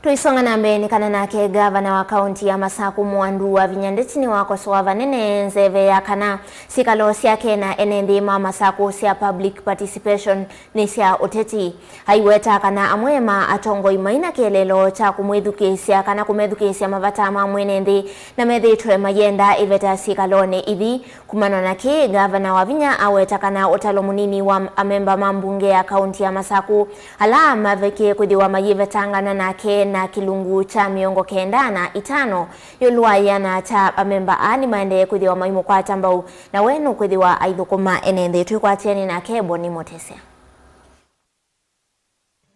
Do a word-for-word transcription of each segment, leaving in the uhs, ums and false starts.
Tũisonga na mbee nĩ kana nake ngavana wa kaunti ya Masaku Mwandu Wavinya Ndeti nĩwakosoa vanene nzeve ya kana syĩkalo syake na ene nthĩ ma Masaku sya public participation nĩ sya ũteti. Aiweta kana amwe ma atongoi maina kĩeleelo kya kũmwĩthukĩĩsya kana kũmethukĩĩsya mavata ma mwene nthĩ na methĩĩtwe mayenda ĩveta syĩkalonĩ ithi. Kumana na kĩĩ, ngavana Wavinya aweta kana ũtalo mũnini wa amemba ma mbunge ya kaunti ya Masaku ala mavekie kwĩthĩwa mayĩvetangana nake na kĩlungu kya mĩongo kenda na itano ĩũlũ wa ĩana kya amemba aa nĩmaendee kwĩthĩwa maimũkwata mbau, na we nũkwĩthĩwa aithũkũma ene nthĩ. Twĩkwatĩanĩ nake Boni Mũtĩsya.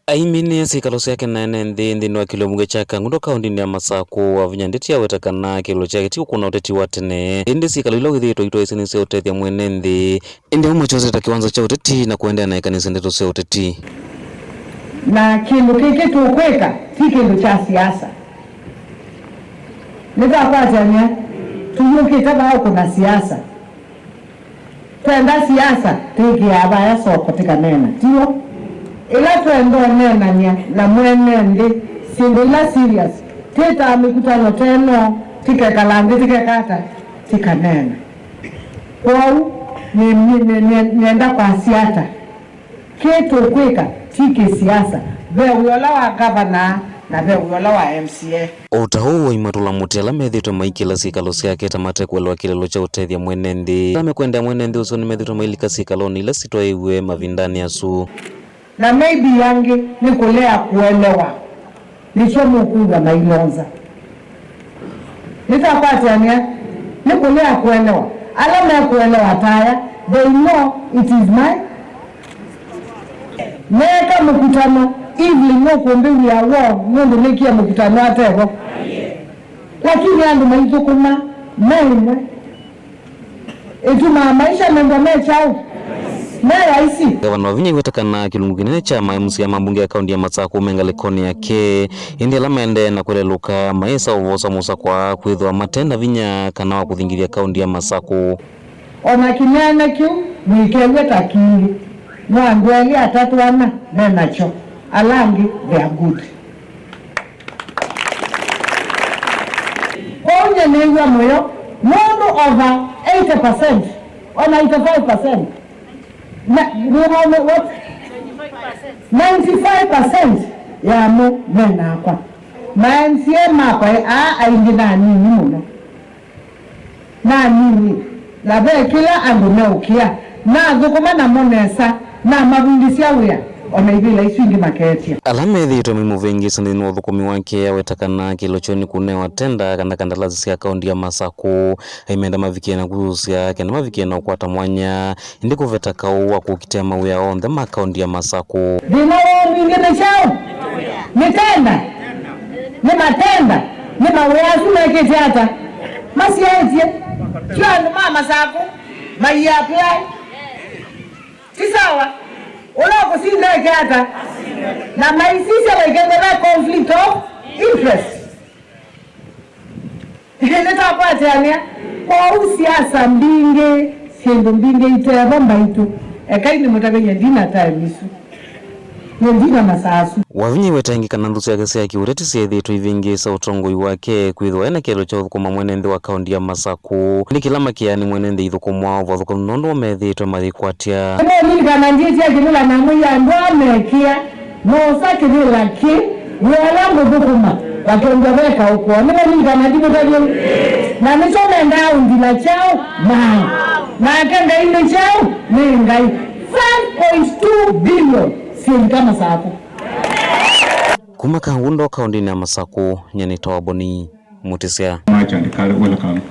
Aiminĩe syĩkalo syake na ene nthĩ nthĩnĩ wa kĩlio mbunge kya Kangundo kaũndĩnĩ ya Masaku, Wavinya Ndeti aweta kana kĩlio kyake ti kũkũna ũteti wa tene, ĩndĩ syĩkalo ila wĩthĩĩtwe itwaĩsye nĩ sya ũtethya mwene nthĩ. Ĩndĩ amwe kyosete ta kĩwanza kya ũteti na kũendeea na ĩkanĩsya ndeto sya ũteti. Na kĩndũ kĩkĩ tũkwĩka ti kĩndũ kya siasa. Nĩtwakwatany'a, tũyũkĩte vaa ũkũna siasa. Twenda siasa, twĩkĩaa vaya soko tĩkaneena, tiw'o? Ĩla twenda ũneenany'a na mwene nthĩ syĩndũ ila serious, twĩtaa mĩkutano teno, tĩkekala nthĩ, tĩkeka ata, tĩkaneena. Kwoou, nĩ-, nĩ-, nĩ-, nĩ-, nĩenda kwasya ata? Kĩĩ tũkwĩka ti kĩsiasa. Ve wĩa ũla wa ngavana na ve wĩa ũla wa M C A. O ta ũu, aimatũla mũtĩ ala methĩĩtwe maikĩla syĩkalo syake ta mate kũelewa kĩeleelo kya ũtethya mwene nthĩ. Ala mekwendea mwene nthĩ ũsu nĩmethĩĩtwe mailika syĩkalonĩ ila sitwaĩiw'e mavindanĩ asu. Na maybe angĩ nĩ kũlea kũelewa. Nĩkyo mũkwĩw'a mailonza. Nĩtakwatĩanĩa, nĩ kũlea kũelewa. Ala mekũelewa ta aya, they know it is my. Neeka mũkutano, evening nũkũmbĩw'ĩa woo, nũndũ nĩkie mũkutano atevo. Lakini andũ maithũkũma, me ĩmwe. Ĩtumaa maisha mendwa me kyaũ? Me laisi. Ngavana Wavinya aiweta kana kĩlungu kĩnene kya ma M C A ma mbunge ya kaũndĩ ya Masaku me ngalĩkonĩ yake, ĩndĩ ala maendee na kũlelũka mayĩsa ũvosa mũsakwa kwĩthĩwa mate na vinya kana wa kũthingithya kaũndĩ ya Masaku. O na kĩneene kĩu mũikew'e ta kingĩ, no andũ elĩ atatũ ana me nakyo, ala angĩ they are good. Kwoou nyie nĩĩw'a mũyo nũndũ over eighty percent, o ninety-five percent, na, nĩwona what? Ninety-five percent yamo me nakwa. Ma M C A makwa aa aingĩ na anini mũno. Na anini, na ve kĩla andũ meũkĩa, nathũkũma namo nesa, namavundĩsya wĩa, o na ivĩla isu ingĩ makeetya. Ala methĩĩtwe maimũvĩngĩĩsya nthĩnĩ wa ũthũkũmi wake, aweta kana kĩlo kyoo nĩ kũnewa tenda kana kandalasi sya kaũndĩ ya Masaku, aimenda mavikĩe na kũsũsya, kenda mavikĩe na ũkwata mwanya, ĩndĩ kũveta kaũ wa kũkitĩa mawĩa onthe ma kaũndĩ ya Masaku. Thĩna woo mwingĩ nĩ kyaũ? Nĩ tenda? Nĩ matenda? Nĩ mawĩa asu mekĩte ata? Masyaĩtye. Ti andũ ma Masaku mai apply. Ti sawa? Ũla ũkũsinda eke ata? Na maisisya vaikethwa ve conflict of interest. Nĩtwakwatĩanĩa. Kwoou siasa mbingĩ, syĩndũ mbingĩ itevo mbaitũ. Ekai nĩmũtavĩny'e ndina time isu. Nĩ ndina masaa asu. Wavinya aiweta ĩngĩ kana nthũ syake sya kĩũteti syeethĩĩtwe ivĩngĩĩsa ũtongoi wake, kwĩthĩwa ena kĩeleelo kya ũthũkũma mwene nthĩ wa kaũndĩ ya Masaku. Nĩ kĩla makĩaa nĩ mwene nthĩ ithũkũmwa ũvathũkanu nũndũ meethĩĩtwe mayĩkwatya. Nĩmũlilikana ndyĩtya kĩvĩla namwĩa andũ aa mekĩa. Noosa kĩvĩla kĩ, wĩa ũla ngũthũkũma, vakengwa veka ũkũa. Nĩmũlilikana ndimũtavye? Na nĩkyo mendaa ũndila kyaũ? Maa. Nake Ngai nĩ kyaũ? Nĩ Ngai. Five point two billion syĩlika Masaku. Kuma Kangundo, kaũndĩnĩ ya Masaku, nyie nĩtawa Boni Mũtĩsya. Merchant, welcome.